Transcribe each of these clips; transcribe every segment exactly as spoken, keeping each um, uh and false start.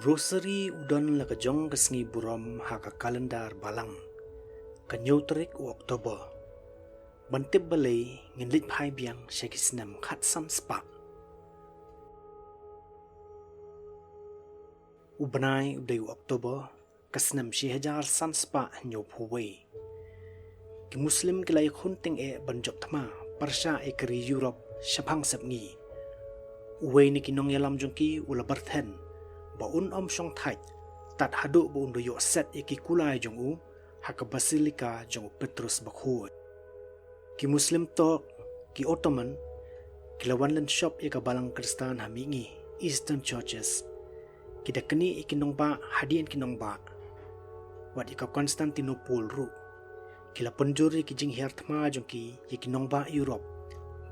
Rosary u don la ka jong ka sngi burom ha ka kalendar balang, ka hynñiew tarik u October. Ban tip balei, ngin leit phai biang sha ki snem khatsan spah. U bnai u dei u October, ka snem shi hajar san spah hynñiew phew wei. Ki Muslim ki la ïakhun tyngeh ban jop thma pyrshah ïa ka ri Europe shaphang sepngi. Uwei na ki nongïalam jong ki u la byrthen ba un ym shong thait tad haduh ba un da ïoh set ïa ki kulai jong u ha ka Basilica jong u Petrus Bakhuid. Ki Muslim Turk, ki Ottoman, ki la wan lynshop ïa ka balang Khristan ha mihngi, Eastern Churches. Ki da knieh ïa ki nongbah hadien ki nongbah. Wat ïa ka Constantinople ruh, ki la pynjur ïa ki jinghiar thma jong ki ïa ki nongbah Europe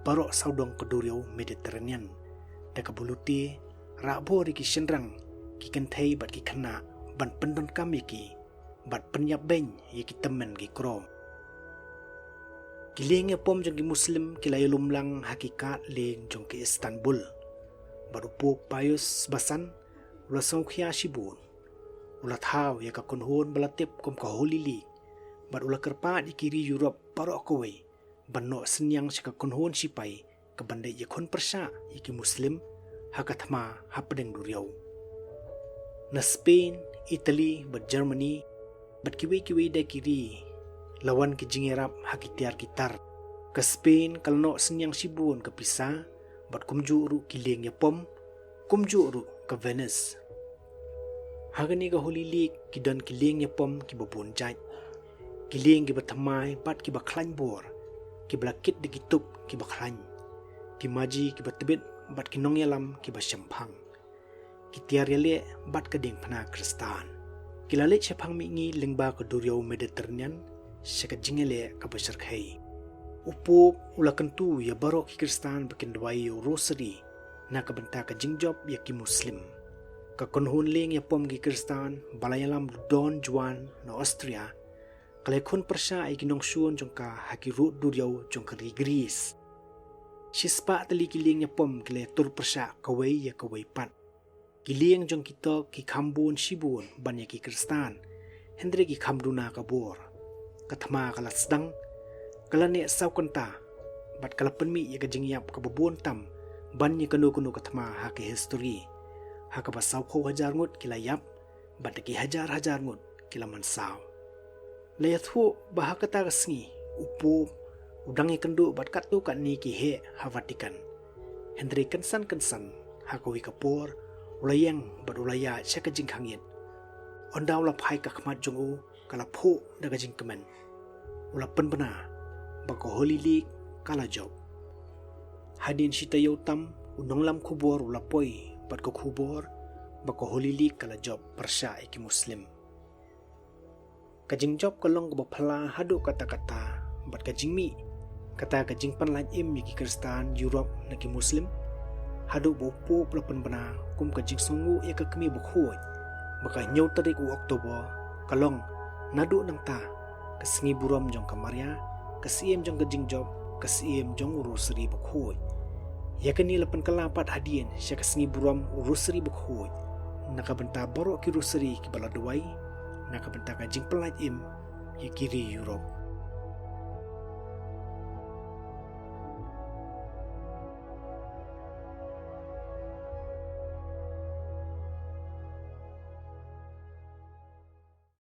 baroh sawdong ka duriaw Mediterranean. Da kaba lute, rah bor ïa ki shynrang, ki kynthei bad ki khynnah ban pyndonkam ïa ki bad pynïap beiñ ïa ki tymmen ki krom. Ki lieng ïapom jong ki Muslim ki la ïalum lang ha ki kad lieng jong ki Istanbul. Bad u Pope Pius ba san u la sngewkhia shibun. U la thaw ïa ka kynhun ba la tip kum ka Holy League, bad u la kyrpad ïa ki ri Europe baroh kawei ban noh synñiang sha ka kynhun shipai ka ban leit ïakhun pyrshah ïa ki Muslim ha ka thma hapdeng duriaw. Na Spain, Italy bad Germany bad kiwei kiwei de ki ri la wan ki jingïarap ha ki tiar ki tar. Ka Spain ka la noh synñiang shibun ka pisa bad kumjuh ruh ki lieng ïapom, kumjuh ruh ka Venice. Ha kane ka Holy League ki don ki lieng ïapom kiba bun jait. Ki lieng kiba thymmai bad kiba khlaiñ bor, kiba la kit da ki tup kiba khlaiñ. Ki maji kiba tbit bad ki nongïalam kiba shemphang. Ki tiar ïaleh bad ka diengphna Khristan. Ki la leit shaphang mihngi lyngba ka duriaw Mediterranean sha ka jingïaleh kaba shyrkhei. U Pope u la kyntu ïa baroh ki Khristan ba kin duwai ïa u Rosary na ka bynta ka jingjop ïa ki Muslim. Ka kynhun lieng ïapom ki Khristan ba la ïalam da u Don Juan na Austria ka la ïakhun pyrshah ïa ki nongshun jong ka ha ki rud duriaw jong ka ri Greece. Shispah tylli ki lieng ïapom ki la ïatur pyrshah kawei ïa kawei pat. Ki lieng jong ki Turk ki kham bun shibun ban ïa ki Khristan, hynrei ki kham duna ka bor. Ka thma ka la sdang, ka la neh saw kynta bad ka la pynmih ïa ka jingïap kaba bun tam ban ïa kano kano ka thma ha ka histori. Ha kaba sawphew hajar ngut ki la ïap bad da ki hajar hajar ngut ki la mansaw. La ïathuh ba ha kata ka sngi u Pope u dang ïakynduh bad katto katne ki heh ha Vatican. Hynrei kynsan kynsan ha kawei ka por u la ïeng bad u la ïaid sha ka jingkhang ïit. Ynda u la phai ka khmat jong u ka la phuh da ka jingkmen. U la pynbna ba ka Holy League ka la jop. Hadien shi taïew tam u nonglam khubor u la poi bad ka khubor ba ka Holy League ka la jop pyrshah ïa ki Muslim. Ka jingjop ka long kaba phylla haduh katta katta bad ka jingmih kata ka jingpynlait im ïa ki Khristan Europe na ki Muslim, haduh ba u Pope la pynbna kum ka jingsngewnguh ïa ka Kmie Bakhuid ba ka hynñiew tarik u October ka long naduh nangta ka sngi burom jong ka Maria, ka syiem jong ka jingjop, ka syiem jong u Rosary Bakhuid. Ïa kane la pynkylla pat hadien sha ka sngi burom u Rosary Bakhuid na ka bynta baroh ki Rosary kiba la duwai na ka bynta ka jingpynlait im ïa ki ri Europe.